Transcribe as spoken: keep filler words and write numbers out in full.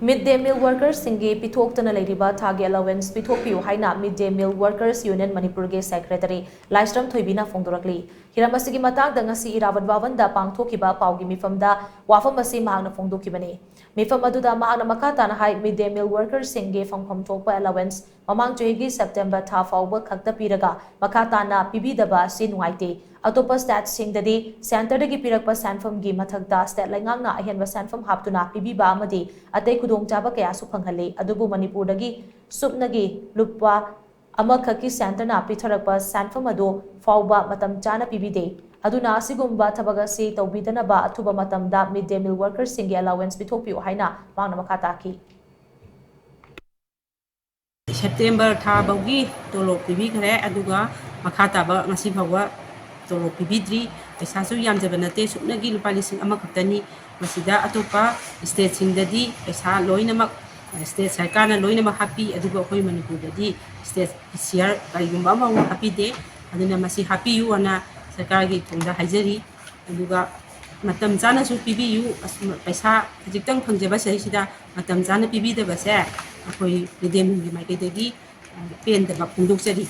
Mid day meal workersꯁꯤꯡꯒꯤ ꯄꯤꯊꯣꯛꯇꯅ ꯂꯩꯔꯤꯕ ꯊꯥꯒꯤ allowance ꯄꯤꯊꯣꯛꯄꯤꯌꯨ ꯍꯥꯏꯅ Mid day meal workers union Manipurꯒꯤ secretary ꯂꯥꯏꯁ꯭ꯔꯝ ꯊꯣꯏꯕꯤꯅ ꯐꯣꯡꯗꯣꯔꯛꯂꯤ꯫ ꯍꯤꯔꯝ ꯑꯁꯤꯒꯤ ꯃꯇꯥꯡꯗ ꯉꯁꯤ ꯏꯔꯥꯕꯠ ꯚꯕꯟꯗ ꯄꯥꯡꯊꯣꯛꯈꯤꯕ ꯄꯥꯎꯒꯤ ꯃꯤꯐꯝꯗ ꯋꯥꯐꯝ ꯑꯁꯤ ꯃꯍꯥꯛꯅ ꯐꯣꯡꯗꯣꯛꯈꯤꯕꯅꯤ꯫ ꯃꯤꯐꯝ ꯑꯗꯨꯗ ꯃꯍꯥꯛꯅ ꯃꯈꯥ ꯇꯥꯅ ꯍꯥꯏ, Mid day meal workersꯁꯤꯡꯒꯤ ꯐꯪꯐꯝ ꯊꯣꯛꯄ allowance ꯃꯃꯥꯡ ꯆꯍꯤꯒꯤ September ꯊꯥ ꯐꯥꯎꯕ ꯈꯛꯇ ꯄꯤꯔꯒ ꯃꯈꯥ ꯇꯥꯅ ꯄꯤꯕꯤꯗꯕ ꯑꯁꯤ ꯅꯨꯡꯉꯥꯏꯇꯦ꯫ ꯑꯇꯣꯞꯄ stateꯁꯤꯡꯗꯗꯤ centreꯗꯒꯤ ꯄꯤꯔꯛꯄ ꯁꯦꯟꯐꯝꯒꯤ ꯃꯊꯛꯇ state ꯂꯩꯉꯥꯛꯅ ꯑꯍꯦꯟꯕ ꯁꯦꯟꯐꯝ ꯍꯥꯞꯇꯨꯅ ꯄꯤꯕꯤꯕ ꯑꯃꯗꯤ ꯑꯇꯩ ꯈꯨꯗꯣꯡꯆꯥꯕ ꯀꯌꯥꯁꯨ ꯐꯪꯍꯜꯂꯤ꯫ ꯑꯗꯨꯕꯨ ꯃꯅꯤꯄꯨꯔꯗꯒꯤ ꯁꯨꯞꯅꯒꯤ ꯂꯨꯄꯥ ꯑꯃꯈꯛꯀꯤ centreꯅ ꯄꯤꯊꯔꯛꯄ ꯁꯦꯟꯐꯝ ꯑꯗꯨ ꯐꯥꯎꯕ ꯃꯇꯝ ꯆꯥꯅ ꯄꯤꯕꯤꯗꯦ꯫ ꯑꯗꯨꯅ ꯑꯁꯤꯒꯨꯝꯕ ꯊꯕꯛ ꯑꯁꯤ ꯇꯧꯕꯤꯗꯅꯕ ꯑꯊꯨꯕ ꯃꯇꯝꯗ Mid day meal workersꯁꯤꯡꯒꯤ allowance ꯄꯤꯊꯣꯛꯄꯤꯌꯨ ꯍꯥꯏꯅ ꯃꯍꯥꯛꯅ ꯃꯈꯥ ꯇꯥꯈꯤ꯫ September ꯊꯥ ꯐꯥꯎꯒꯤ ꯇꯣꯂꯣꯞ ꯄꯤꯕꯤꯈ꯭ꯔꯦ, ꯑꯗꯨꯒ ꯃꯈꯥ ꯇꯥꯕ ꯉꯁꯤ ꯐꯥꯎꯕ ꯇꯣꯂꯣꯞ ꯄꯤꯕꯤꯗ꯭ꯔꯤ꯫ ꯄꯩꯁꯥꯁꯨ ꯌꯥꯝꯖꯕ ꯅꯠꯇꯦ, ꯁꯨꯞꯅꯒꯤ ꯂꯨꯄꯥ ꯂꯤꯁꯤꯡ ꯑꯃꯈꯛꯇꯅꯤ꯫ ꯃꯁꯤꯗ ꯑꯇꯣꯞꯄ stateꯁꯤꯡꯗꯗꯤ ꯄꯩꯁꯥ ꯂꯣꯏꯅꯃꯛ state ꯁꯔꯀꯥꯔꯅ ꯂꯣꯏꯅꯃꯛ ꯍꯥꯞꯄꯤ, ꯑꯗꯨꯒ ꯑꯩꯈꯣꯏ ꯃꯅꯤꯄꯨꯔꯗꯗꯤ stateꯀꯤ share ꯀꯔꯤꯒꯨꯝꯕ ꯑꯃꯐꯥꯎ ꯍꯥꯞꯄꯤꯗꯦ꯫ ꯑꯗꯨꯅ ꯃꯁꯤ ꯍꯥꯞꯄꯤꯌꯨ ꯍꯥꯏꯅ ꯁꯔꯀꯥꯔꯒꯤ ꯊꯣꯡꯗ ꯍꯥꯏꯖꯔꯤ꯫ ꯑꯗꯨꯒ ꯃꯇꯝ ꯆꯥꯅꯁꯨ ꯄꯤꯕꯤꯌꯨ꯫ ꯑꯁ, ꯄꯩꯁꯥ ꯈꯖꯤꯛꯇꯪ ꯐꯪꯖꯕ ꯁꯤꯗꯩꯁꯤꯗ ꯃꯇꯝ ꯆꯥꯅ ꯄꯤꯕꯤꯗꯕꯁꯦ ꯑꯩꯈꯣꯏ Mid day mealꯒꯤ ꯃꯥꯏꯀꯩꯗꯒꯤ ꯄꯦꯟꯗꯕ ꯐꯣꯡꯗꯣꯛꯆꯔꯤ꯫